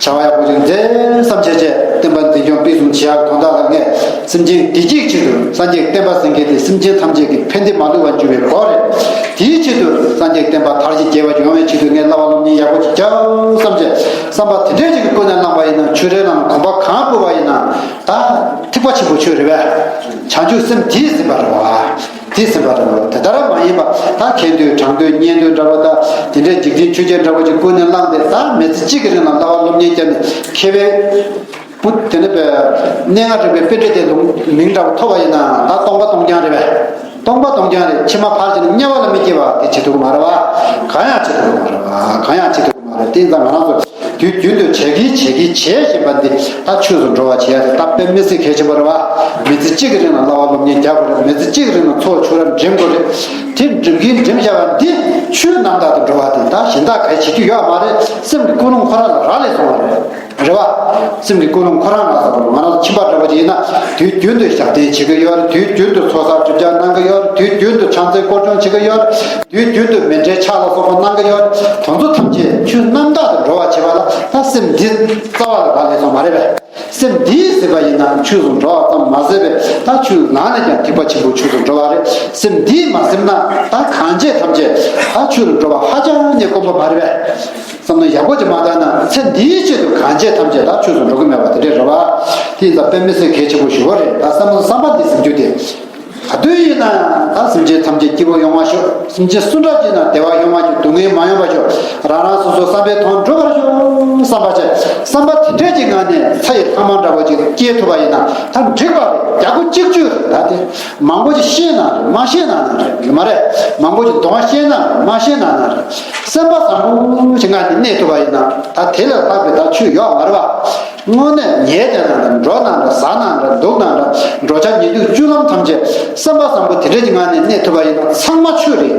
བྱ་བ་ཡག་པོ་ཅིག་མཛད་བསམ་བྱས་བྱས་བསྟན་པ་འཛིན་སྐྱོང་སྤེལ་གསུམ་བྱེད་ཡག་དོན་དག་ལ་ངས་སེམས་ཅན་བདེ་སྐྱིད་ཆེད་དུ་སངས་རྒྱས་བསྟན་པ་ཟེར་མཁན་དེ་སེམས་ཅན་ཐམས་ཅད་ཀྱི་ཕན་བདེ་མ་ལུས་པར་འགྱུར་བའི་སྒོ་རེད། དེའི་ཆེད་དུ་སངས་རྒྱས་བསྟན་པ་དར་ཞིང་རྒྱས་པ་ཡོང་བའི་ཆེད་དུ་ངས་བསླབ་པ་སློབ་གཉེར་ཡག་པོ་ཅིག་རྒྱག་བསམ་བྱས་བསམ་པ་དེ་འདྲས་ཅིག་གི་ཀུན་ནས་བསླངས་པ་ཡིན་ན། ཆོས་རའི་ནང་ལ་གོམ་པ་གང་སྤོས་པ་ཡིན་ན་ད་ཐེག་པ་ཆེན་པོ་ཆོས་རེད་པས། བྱང་ཆུབ་སེམས་དེས་ཟིན་པ་རེད་བ། དེ་ཟིན་པ་འདྲ་བོ་དེ་ལྟར་མ་ཡིན་པ། ད་མཁས་འདོད་དྲང་འདོད་གཉེན་འདོད་འདྲ་བོ། ད་དེ་འདྲའི་འཇིག་རྟེན་ཆོས་བརྒྱད་འདྲ་བོ་ཅིག་ཀུན་ནས་བསླངས་ཏེ། ད་མི་ཚེ་གཅིག་གི་རིང་ལ་གླ་བ་སློབ་གཉེར་བརྒྱབ་ནས་མཁས་པའི་བུ་དེ་ནི་པའི་གནས་ལྔ་རིག་པའི་པཎྜི་ཏའི་ལུང་མིང་འདྲ་བོ་ཐོབ་པ་ཡིན་ན། ད་སྟོང་པ་སྟོང་རྐྱང་རེད་པས། སྟོང་པ་སྟོང་རྐྱང་རེད། ཕྱི་མ་ཕར་ཕྱིན་དམྱལ་བ་ལ་མི་སྐྱེ་བ་དེ་བྱེད་ཐུབ་ཀྱི་མ་རེད་པ། གང་ཡང་བྱེད་ཐུབ་ཀྱི་མ་རེད་པ། གང་ཡང་བྱེད་ཐུབ་ཀྱི་མ་རེད། དེ་ཡིན་ཙང་ང་རང་ཚོ་དུས་རྒྱུན་དུ་བྱེད་ཀྱི་བྱེད་ཀྱི་བྱེད་བཞིན་པ་འདི་ད་ཆོས་སུ་འགྲོ་བ་བྱེད་ཡ་དེ་ད་དཔེ་མི་སྲིད་གལ་ཆེན་པོ་རེད་པ། མི་ཚེ་གཅིག་གི་རིང་ལ་གླ་བ་སློབ་གཉེར་རྒྱག་དགོས་རེད། མི་ཚེ་གཅིག་གི་རིང་ལ་འཚོ་བ་ཕྱུག་ར་འགྲིམ་དགོས་རེད། དེ་འགྲིམ་གིན་འགྲིམ་བཞག་པ་འདི་ཆོས་རྣམ་དག་ཏུ་འགྲོ་བ་དེ་ད་གཞན་དག་གིས་བྱེད་རྒྱུ་ཡོད་མ་རེད། སེམས་ཀྱི་ཀུན་སློང་ཁོ་རང་ལ་རག་ལས་སོང་བ་རེད། རེད་པ། སེམས་ཀྱི་ཀུན་སློང་ཁོ་རང་ལ་སོགས་པ། ང་རང་ཚོ་ཁྱིམ་པ་འདྲ་པོ་ཅིག་ཡིན་ན། དུས་རྒྱུན་དུ་ཞབས་བརྟན་བྱེད་ཀྱི་ཡོད་རེད། དུས་རྒྱུན་དུ་ཚོགས་བསགས་སྒྲིབ་སྦྱང་གནང་གི་ཡོད་རེད། དུས་རྒྱུན་དུ་ཕྱག་འཚལ་སྐོར་སྦྱོང་བྱེད་ཀྱི་ཡོད་རེད། དུས་རྒྱུན་དུ་མཎྜལ་ཕྱག་ལ་སོགས་པ་གནང་གི་ཡོད་རེད། དེ་ཚོ་ཐམས་ཅད་ཆོས་རྣམ་དག་ཏུ་འགྲོ་བར་བྱེད་པ་ལ་ད་སེམས་འདི་རྩ་བ་ལ་རག་ལས་སོང་མ་རེད་པས། སེམས་འདིས་ཟིན་པ་ཡིན་ན་ཆོས་སུ་འགྲོ་བ་ཙམ་མ་ཟད་པས། ད་ཆོས་ནང་ནས་ཀྱང་ཐེག་པ་ཆེན་པོའི་ཆོས་སུ་འགྲོ་བ་རེད། སེམས་འདིས་མ་ཟིན་ན་ད་གང་བྱས་ཐམས་ཅད་ད་ཆོས་ལ་འགྲོ་བ་ཧ་ཅང་ནས་དཀོན་པོ་མ་རེད་པས། བསམ་བློ་ཡག་པོ་ཅིག་མ་བཏང་ན། ཚེ་འདིའི་ཆེད་དུ་གང་བྱས་ཐམས་ཅད་ད་ཆོས་སུ་འགྲོ་གི་མེད་པ་དེ་འདྲས་རེད་པ། དེ་ཡིན་ཙང་དཔེ་མི་སྲིད་གལ་ཆེན་པོ་ཞེ་པོ་རེད། ད་བསམ་བློ་བསམ་པ་འདི་ཟིན་རྒྱུ་དེ། ག་དུས་ཡིན་ན་ཡང་ད་སེམས་ཅན་ཐམས་ཅད་སྐྱིད་པོ་ཡོང་བ་ཤོག་སེམས་ཅན་སུ་འདྲ་ཅིག་ན་བདེ་བ་ཡོང་བ་ཤོག་སྡུག་བསྔལ་མ་ཡོང་བ་ཤོག་རང་རང་སོ་སོའི་བསམ་པའི་དོན་འགྲུབ་པར་ཤོག་བསམ་པ་བྱས། བསམ་པ་དེ་འདྲས་ཀྱི་ངང་ནས་ཚ་ཡི་ལྷག་མ་འདྲ་བོ་ཅིག་སྐྱེས་ཐུབ་པ་ཡིན་ན་ད་འགྲིག་པ་རེད། རྒྱ་སྒོ་གཅིག་གྱུར་རེད། ད་དེ་མང་པོ་ཅིག་ཤེས་ན་རེད། མ་ཤེས་ན་ན་རེད། མ་རེད། མང་པོ་ཅིག་གདོང་ཤེས་ན་རེད། མ་ཤེས་ན་ན་རེད། སེམས་པ་བཟང་པོ་ཞིག་ངང་ནས་གནས་ཐུབ་པ་ཡིན་ན་ད་དེ་ལས་ལྷག་པའི་ད་ཆོས་ཡོད་མ་རེད་པ། དངོས་གནས་ཉལ་བསྡད་ན་འདྲ། འགྲོ་ན་འདྲ། ཟ་ན་འདྲ། འདུག་ན་འདྲ། འགྲོ་འཆག་ཉལ་འདུག་སྤྱོད་ལམ་ཐམས་ཅད་སེམས་པ་བཟང་པོ་དེ་འདྲས་ཀྱི་ངང་ནས་གནས་ཐུབ་པ་ཡིན་ན་ཚང་མ་ཆོས་རེད།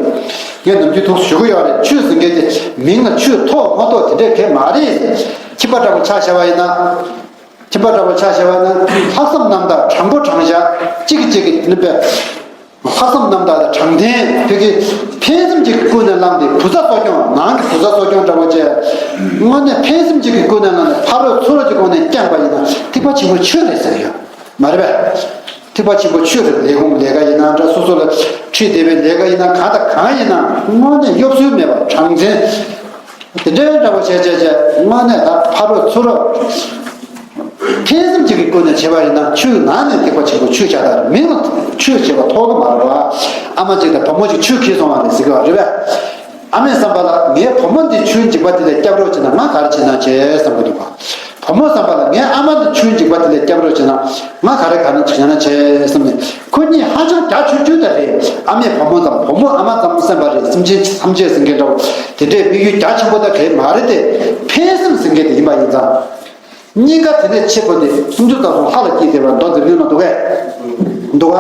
ངས་ནམ་རྒྱུན་ཐུགས་སུ་ཞུ་གི་ཡོད་རེད། ཆོས་ཟེར་མཁན་དེ་མིང་ལ་ཆོས་ཐོགས་མ་ཐོགས་དེ་འདྲས་གང་ཡང་མ་རེད། ཁྱིམ་པ་འདྲ་པོ་ཆ་བཞག་པ་ཡིན་ན། ཁྱིམ་པ་འདྲ་པོ་ཆ་བཞག་པ་ཡིན་ན་ལྷག་བསམ་རྣམ་དག་དྲང་པོ་དྲང་བཞག་གཅིག་གིས་གཅིག་གི་ནུས་པའི་ལྷག་བསམ་རྣམ་དག་དང་དྲང་བདེན། ཕ་གི་ཕན་སེམས་གཅིག་གི་ཀུན་ནས་བསླངས་ཏེ་བུ་ཚ་གསོ་སྐྱོང་། ནང་གི་བུ་ཚ་གསོ་སྐྱོང་འདྲ་པོ་བྱས། དངོས་གནས་ཕན་སེམས་གཅིག་གི་ཀུན་ནས་བསླངས་ནས་ཕ་རོལ་ཚུ་རོལ་གྱི་སྒོ་ནས་བསྐྱངས་པ་ཡིན་ན་ཐེག་པ་ཆེན་པོ་ཆོས་རེད་ཟེར་གྱི་ཡོད། མ་རེད་པས། ཐེག་པ་ཆེན་པོ་ཆོས་རེད། ལས་ཁུངས་ལས་ཀ་ཡིན་ན་འདྲ། སོ་སོ་ལ་ཁྲིད་བསྡད་པའི་ལས་ཀ་ཡིན་ན། གང་དང་གང་ཡིན་ན་དངོས་གནས་གཡོ་ཟོལ་མེད་པ། དྲང་བདེན། དེ་འདྲའི་འདྲ་པོ་བྱས་བྱས་བྱས་དངོས་གནས་ད་ཕ་རོལ་ཚུ་རོལ་ཕན་སེམས་གཅིག་གི་སྒོ་ནས་བྱས་པ་ཡིན་ན་ཆོས་ནང་ནས་ཐེག་པ་ཆེན་པོ་ཆོས་བྱ་དག་རེད། མིང་ལ་ཆོས་བྱས་པ་ཐོགས་ཀྱི་མ་རེད་པ། ཨ་མ་གཅིག་དང་བུ་མོ་གཅིག་ཆོས་ཁྱེར་སོང་བ་རེད་ཟེར་གྱི་ཡོད་རེད་པས། ཨ་མའི་བསམ་པ་ལ་ངའི་བུ་མོ་འདི་ཆོས་འཇིགས་པ་འདི་ལས་སྐྱབས་རོགས་བྱེད་ན་ང་ག་རེ་བྱེད་ན་བྱེད་བསམ་གྱི་འདུག་ག་བུ་མོ་བསམ་པ་ལ་ངའི་ཨ་མ་འདི་ཆོས་འཇིགས་པ་འདི་ལས་སྐྱབས་རོགས་བྱེད་ན་ང་ག་རེ་ག་རེ་བྱེད་ན་བྱེད་བསམ་ནས། ཁོ་གཉིས་ཧ་ཅང་རྒྱ་ཆུང་ཆུང་ད་རེད། ཨ་མས་བུ་མོ་ཙམ། བུ་མོས་ཨ་མ་ཙམ་སེམས་པ་རེད། སེམས་ཅན་ཐམས་ཅད་ཟེར་མཁན་འདྲ་བོ་དེ་འདྲའི་དམིགས་ཡུལ་རྒྱ་ཆེན་པོ་ད་གས་མ་རེད་དེ། ཕན་སེམས་ཟེར་མཁན་དེ་ཡིན་པ་ཡིན་ཙང་། སྙིང་ག་དེ་ནས་ཆེ་པོ་དེ་སུམ་ཅུ་རྩ་གསུམ་ལྷ་ལ་སྐྱེས་ཏེ་བར་མདོ་འཛིན་གླིང་ན་འདུག་གས། འདུག་ག་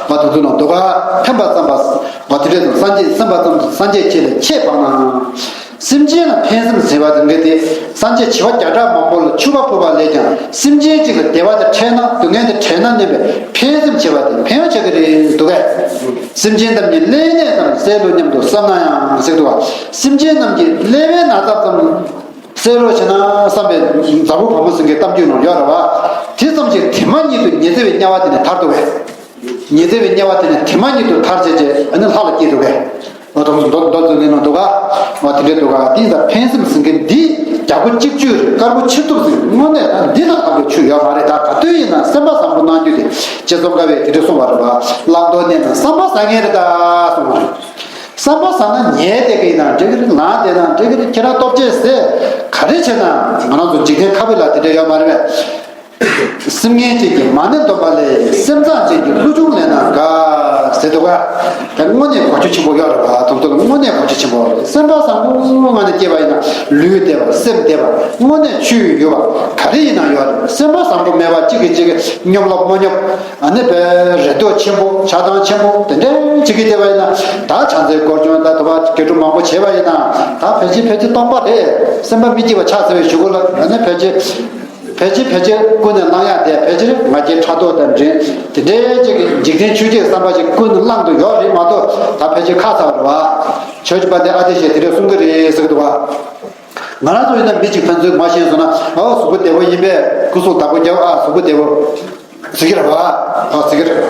བ་དུ་དུ་ན་འདུག་ག་ཕན་པ་བརྩམས་པ་བ་དེ་འདྲས་སུ་སངས་རྒྱས་སེམས་པ་ཙམ་སངས་རྒྱས་ཁྱེད་ལ་ཁྱེད་སྤང་ན། སེམས་ཅན་ལ་ཕན་སེམས་ཟེར་བ་དེ་འདྲ་དེ་སངས་རྒྱས་བྱེ་བ་བརྒྱ་ཕྲག་མང་པོ་ལ་མཆོད་པ་ཕུལ་བ་ལས་ཀྱང་སེམས་ཅན་གཅིག་ལ་བདེ་བ་དེ་འཕྲད་ན་སྡུག་བསྔལ་དེ་འཕྲད་ན་མནན་པའི་ཕན་སེམས་བྱེད་པ་དེ་ཕན་ཡོན་ཆགས་ཀྱི་རེད་འདུག་གས། སེམས་ཅན་རྣམས་ཀྱི་ཀླད་ནད་ཙམ་སེལ་ལོ་སྙམ་དུ་བསམ་ན་ཡང་ཟེར་འདུག་ག་སེམས་ཅན་རྣམས་ཀྱི་ཀླད་པའི་ན་ཚ་ཙམ་སེལ་རོགས་བྱེད་ན་བསམ་པའི་མཛའ་བོ་བུ་མོ་ཟེར་མཁན་གཏམ་རྒྱུད་ནང་ཡོད་རེད་བ། དེ་ཙམ་ཞིག་དེ་མ་ཉིད་དུ་ཉི་ཚེ་བའི་དམྱལ་བ་དེ་ནས་ཐར་འདུག་གས། ཉི་ཚེ་བའི་དམྱལ་བ་དེ་ནས་དེ་མ་ཉིད་དུ་ཐར་བྱས་རྗེས་ཨ་ནི་ལྷ་ལ་སྐྱེས་འདུག་གས། འོ་དོ་མདོ་མདོ་ཚོ་ནས་ནང་འདུག་ག་འོ་དེ་འདྲས་འདུག་ག་དེ་ཡིན་ཙང་ཕན་སེམས་ཟེར་མཁན་འདི་རྒྱ་སྒོ་གཅིག་གྱུར་རེད། དཀར་པོ་ཕྱིར་གཏུབ་ཟེར་དངོས་གནས་ད་འདི་ལ་ལྷག་པའི་ཆོས་ཡོད་མ་རེད། ད་ག་དུས་ཡིན་ན་སེམས་པ་བཟང་པོ་གནང་རྒྱུ་དེ་རྗེ་ཙོང་ཁ་པས་དེ་འདྲས་གསུངས་པ་རེད་བ། བླང་དོར་གནས་ན་བསམ་པ་བཟང་ངན་རེད་ད་གསུངས་པ་རེད། བསམ་པ་བཟང་ན་ཉལ་བསྡད་ཀྱི་ཡིན་ན་འགྲིག་གི་རེད། ལངས་བསྡད་ན་འགྲིག་གི་རེད། ཁྱེད་རང་སྟོབས་ཆེ་ཟེར་ག་རེ་བྱས་ན་ང་རང་ཚོ་འཇིག་རྟེན་ཁ་དཔེ་ལ་དེ་འདྲ་ཡོད་མ་རེད་པས། སེམས་ངན་ཅན་གྱི་མ་ཎི་འདོན་པ་ལས་སེམས་བཟང་ཅན་གྱི་ཀླུ་ཆུང་ལེན་ན་དགའ་ཟེར་འདུག་ག་དེ་དངོས་གནས་གོ་རྒྱུ་ཆེན་པོ་ཡོད་རེད་པ། དོན་དུ་ལ་དངོས་གནས་གོ་རྒྱུ་ཆེན་པོ་རེད། སེམས་པ་བཟང་པོ་ངང་ནས་སྐྱེས་པ་ཡིན་ན་ལུས་བདེ་བ་སེམས་བདེ་བ་དངོས་གནས་ཆོས་ཡོད་པ་ག་རེ་ཡིན་ན་ཡོད་རེད། སེམས་པ་བཟང་པོ་མེད་པ་གཅིག་གིས་གཅིག་གི་སྙོབ་ལ་མ་སྙོབ། ཨ་ནི་བས་རེ་འདོད་ཆེན་པོ་ཆགས་སྡང་ཆེན་པོ་དེ་འདྲའི་བྱེད་ཀྱི་བསྡད་པ་ཡིན་ན། ད་ཕྱག་འཚལ་སྐོར་སྦྱོང་དང་དུ་བ་དགེ་སྒྲུབ་མང་པོ་བྱས་པ་ཡིན་ན་ད་ཕལ་ཆེར་ཕལ་ཆེར་སྟོང་པ་རེད། སེམས་པ་མི་སྐྱིད་པ་ཆགས་ཚར་བའི་གཞུག་གུ་ལ་ཨ་ནི་ཕལ་ཆེར་ཕལ་ཆེར་ཕལ་ཆེར་ཀུན་ནས་བསླང་ཡག་དེ་ཕལ་ཆེར་ང་རྒྱལ་ཕྲག་དོག་དང་འདྲེན་དེ་འདྲའི་ཅིག་གི་འཇིག་རྟེན་ཆོས་བརྒྱད་བསམ་པ་ཅིག་ཀུན་ནས་བསླངས་འདུག་ཡོད་རེད་མ་གཏོགས་ད་ཕལ་ཆེར་ཁག་ཚ་བ་རེད་བ། ཇོ་བོ་རྗེ་དཔལ་ལྡན་ཨ་ཏི་ཤས་དེ་འདྲས་གསུང་གི་རེད་ཟེར་གི་འདུག་བ། ང་རང་ཚོ་ཡིན་ན་མི་གཅིག་ཕན་ཚུན་མ་ཤེས་སོང་ན། ཨོ་གཟུགས་པོ་བདེ་པོ་ཡིན་པས་སྐུ་གཟུགས་བདག་པོ་རྒྱབ་ཨ་གཟུགས་པོ་བདེ་པོ་ཟེར་གི་རེད་བ། ཨ་ཟེར་གི་རེད།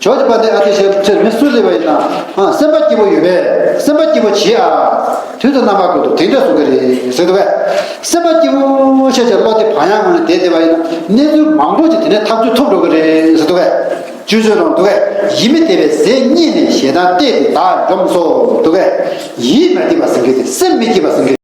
ཇོ་བོ་རྗེ་དཔལ་ལྡན་ཨ་ཏི་ཤས་ཚོས་མི་སུ་སླེབས་པ་ཡིན་ན། ཨ་སེམས་པ་སྐྱིད་པོ་ཡོད་པས་སེམས་པ་སྐྱིད་པོ་བྱེད་ཨ། དུས་དང་རྣམ་པ་ཀུན་ཏུ་དེང་འདྲ་གསུང་གི་རེད་ཟེར་འདུག་གས། སེམས་པ་སྐྱིད་པོ་བྱས་བྱས་བློ་བདེ་བག་ཡངས་ངང་ནས་བསྡད་བསྡད་པ་ཡིན་ན་གནས་ཚུལ་མང་པོ་ཞིག་དེ་ནས་ཐག་གཅོད་ཐུབ་འགྲོ་གི་རེད་ཟེར་འདུག་གས། ཞུ་ཚོད་དང་འདུག་གས། ཡིད་མི་བདེ་བའི་ཟས་རྙེད་ནས་ཞེ་སྡང་གཏད་དེ་བདག་འཇོམས་སོ་འདུག་གས། ཡིད་མ་བདེ་བ་ཟེར་མཁན་དེ་སེམས་མི་སྐྱིད་པ་ཟེར་མཁན།